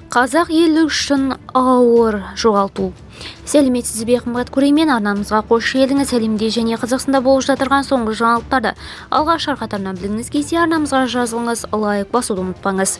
Қазақ елі үшін ауыр жоғалту. Сәлеметсіз бе, қымбат көрермен! Арнамызға қош келдіңіз! Әлемде және Қазақстанда болып жатырған соңғы жаңалықтарды алғашқы қатарынан білгіңіз келсе, арнамызға жазылыңыз, лайк басуды ұмытпаңыз.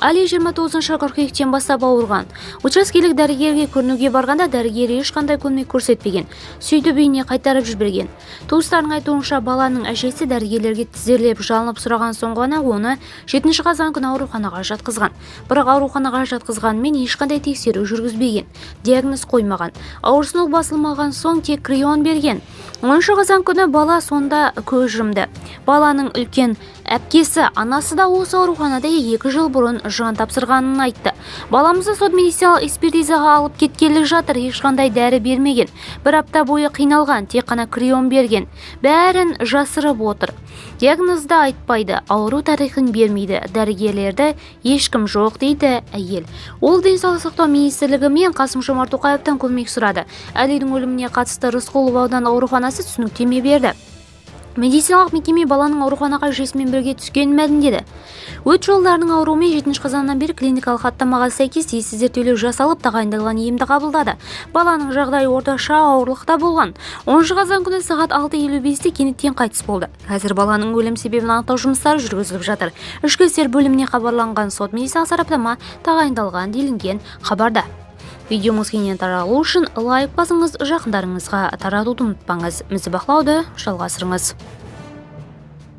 Али 29 қыркүйектен бастап ауырған. Учаскелік дәрігерге көрінуге барғанда, дәрігер ешқандай көмек көрсетпеген. Сөйтіп, үйіне қайтарып жіберген. Туыстарының айтуынша, баланың әжесі дәрігерлерге тізерлеп жалынып сұраған соң ғана оны 7 қазан күні ауруханаға жатқызған. Бірақ ауруханаға жатқызғанымен, ешқандай тексеру жүргізбеген, диагноз қоймаған. Ауырсыну басылмаған соң, тек креон берген. 10 қазан күні бала сонда көз жұмды. Баланың үлкен әпкесі анасы да осы ауруханада 2 жыл бұрын жан тапсырғанын айтты. Баламызды сот медициналық экспертизаға алып кеткелі жатыр. Ешқандай дәрі бермеген, бір апта бойы қиналған, тек қана креон берген. Бәрін жасырып отыр, диагнозды айтпайды, ауру тарихын бермейді, дәрігерлерді ешкім жоқ, дейді әйел. Ол Денсаулық сақтау министрлігі мен Қасым Жомарт Тоқаевтан көмек сұрады. Әлидің өліміне қатысты Рысқұлов ауданы ауруханасы түсініктеме берді. Медициналық мекеме баланың ауруханаға әжесімен бірге түскенін мәлімдеді. Өт жолдарының ауруымен 7 қазаннан бері клиникалық хаттамаға сәйкес тиісті зерттеулер жасалып, тағайындалған емді қабылдады. Баланың жағдайы орташа ауырлықта болған. 10 қазан күні сағат 6:55-те кенеттен қайтыс болды. Қазір баланың өлім себебін анықтау жұмыстары жүргізіліп жатыр. Ішкі істер бөліміне хабарланған, сот медициналық сараптама тағайындалған, делінген хабарда. Видеомыз кеңінен таралу үшін лайк басыңыз, жақындарыңызға таратуды ұмытпаңыз. Бізді бақылауды жалғастырыңыз.